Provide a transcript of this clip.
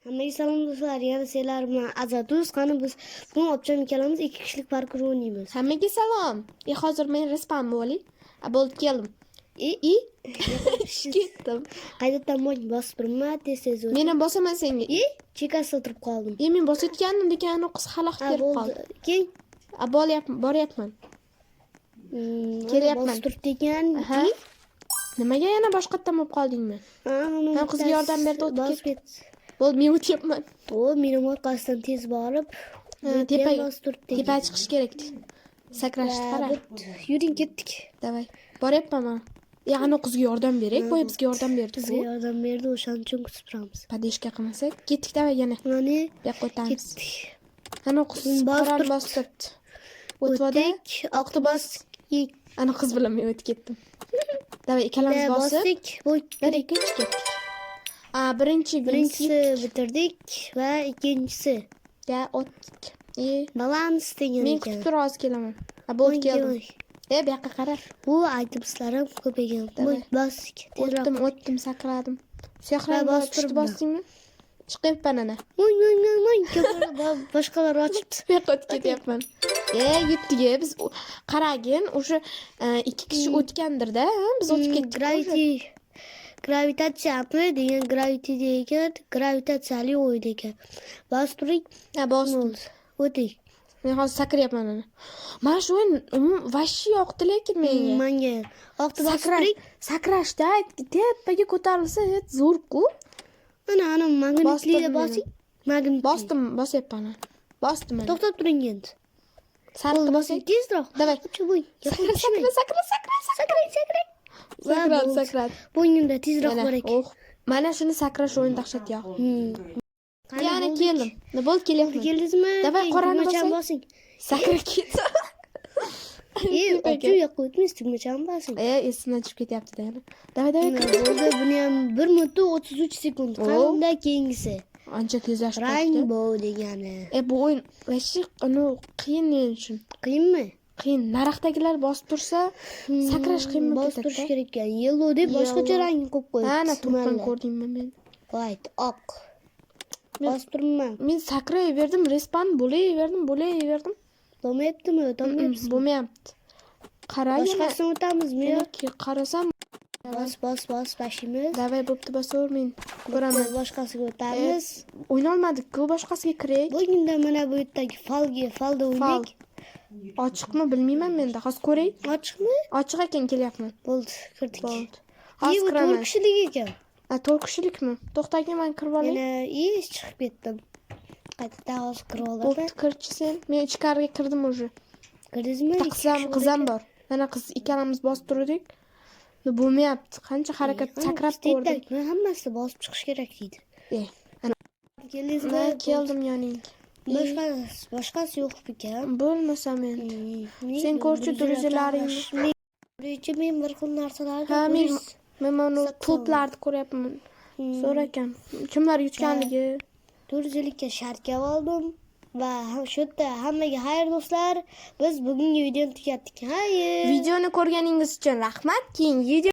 Hammaga salom do'stlar, yana sizlar bilan Azatuz. Qani, biz bugun opcham ikkalamiz ikki kishilik parkur o'ynaymiz. Hammaga salom. Hozir men respawn bo'lay. A, bo'ldi, keldim. E, I ketdim. Qaytadan bosib turma, tez tez o't. Men ham bosaman senga. E, chekasida turib qoldim. E, men bosayotgandim, lekin anavi qiz xalaqit Ha, berib bo'ldi. qoldi. Keyin A, boryapman, boryapman. Kelyapman. Bosib turibdi ekan. Aha. Nimaga yana boshqatdan bo'lib qoldingmi? Ha, Ha, qizga yordam berdi, o'tib bosib ketdi. Bo'ldi, men o'tyapman. O, mening orqasidan tez borib, Ha, bu yerda ham tepaga bosib turibdi ekan. Tepaga chiqish kerak. Sakrashni Va, qara. bo'pti. Yuring, ketdik. Давай. Boryapman man. E, anavi qizga yordam berak. Boya bizga yordam berdi-ku. Bizga yordam berdi, o'shaning uchun kutib turamiz. Поддержка qilmasak. Ketdik, давай yana. Mana Bu yoqqa o'tamiz. ketdik. Ana qiz Bosib qorani turibdi. bosib turibdi. O'tvoda. O'tdik, oqni bosdik. Ana qiz bilan men o'tib ketdim. Давай, ikkalamiz bosib. Bosdik. Bu Bir, ikki, uch, ketdik. A, birinchi. Birinchisi bitirdik va ikkinchisi Ga o'tdik. E, balans degan men ekan. kutib tur, hozir kelaman. A, bo'ldi, keldim. E, bu yoqqa qara. Bu itemslar ham ko'p ekan. Давай. Bosdik. Tezroq. O'tdim, o'tdim, sakradim. Sehran Va bosib tushdi, turibman. bosdingmi? Chiqyapman ana. Voy voy voy voy. Ko'plar boshqalar ochibdi. Bu yoqqa o'tib ketyapman. E, yetdik, biz qaragin, o'sha ikki kishi o'tgandir-da, ha? Biz o'tib ketdik. Gravity, gravitatsiyami degan, gravity degan gravitatsiyali o'yin ekan. Bosib turing. Ha, bosdim. Bo'ldi. O'ting. Men hozir sakrayapman ana. Mana shu o'yin umuman вообще yoqdi lekin menga. Menga oqni bosib Sakra, turing. sakrashda tepaga ko'tarilsa, zo'r-ku. Ana, ana magnitliga Bosdim. bosing. Magnit. Bosdim, bosyapman. Bosdim mana. To'xtab turing endi. Sariqni Bosing bosing. tezroq. Давай. Voy. Sakra, sakra, sakra, sakra, sakra. Sakrang, sakrang. Sakradi, bo'ldi. sakradi. Bo'ynimda tezroq Mana, bor ekan. oh. Mana shuni sakrash o'yin dahshat yoqdi. Qani, Yana bo'ldik. keldim. Nima bo'ldi, kelyapman. Keldingizmi? Давай, Keyin qorani tugmachani bosing. bosing. Sakrab ketdi. E, Tepaga. u yoqqa o'tmaysiz, tugmachani bosing. E, esimdan chiqib ketyapti yana. Давай, давай. Bo'ldi, buni ham 1 minutda 33 sekund. Qani Oh. undan keyingisi. Ancha tezlashib qoldi. Rainbow degani. E, bu o'yin вообще anu qiyin men uchun. Qiyinmi? Qiyin. Nariqdagilar bosib tursa, sakrash qiyin bo'lib Bosib turish ketadi. kerak ekan. Yellow deb boshqacha Yellow. rangni qo'yib qo'yibdi. Ana turibman, Mayli. ko'rdingmi men? White, oq. Bosib turibman. Men sakrayverdim, respawn bo'laverdim, bo'laverdim. Bo'lmayaptimi? O'tolmayapsiz. Bo'lmayapti. Qara yana. Boshqasini o'tamizmi yo? Yana qarasam, Bos, bos, bos, boshimiz. Давай, bo'pti, bosaver, men ko'raman. Boshqasiga o'tamiz. O'ynolmadik-ku, boshqasiga kiraylik. Bugunda mana bu yerdagi falga, falda Fal. o'ynaylik. Ochiqmi, bilmayman menda. Hozir ko'ray. Ochiqmi? Ochiq ekan, kelyapman. Bo'ldi, kirdik. Bo'ldi. İyi, Hozir bu kiraman. 4 kishilik ekan. A, 4 kishilikmi? To'xtagin, men kirib olay. Yana iyi chiqib ketdim. Qaytadan hozir kirib olaman. Bo'pti, kirchi sen. Men ichkariga kirdim уже. Kirdingizmi? Bitta Ikki qizam, kishi qizam bor bor. Mana qiz ikkalamiz bosib turdik. Bo'lmayapti. Qancha harakat ekan. sakrab ko'rdim. Tentakmi? Hammasi bosib chiqish kerak deydi. E, ana Keldingizmi? men keldim yoningga. Boshqasi yo'q ekan. Bo'lmasam endi. Sen ko'rchi друзья laringni. Birinchi men bir xil narsalarni Ha, men ko'rish- men mana to'plarni ko'ryapman. Zo'r ekan. Kimlar yutganligi. 450 ga shartka oldim va shu yerda hammaga xayr, do'stlar. Biz bugungi videoni tugatdik. Xayr. Videoni ko'rganingiz uchun rahmat. Keyingi video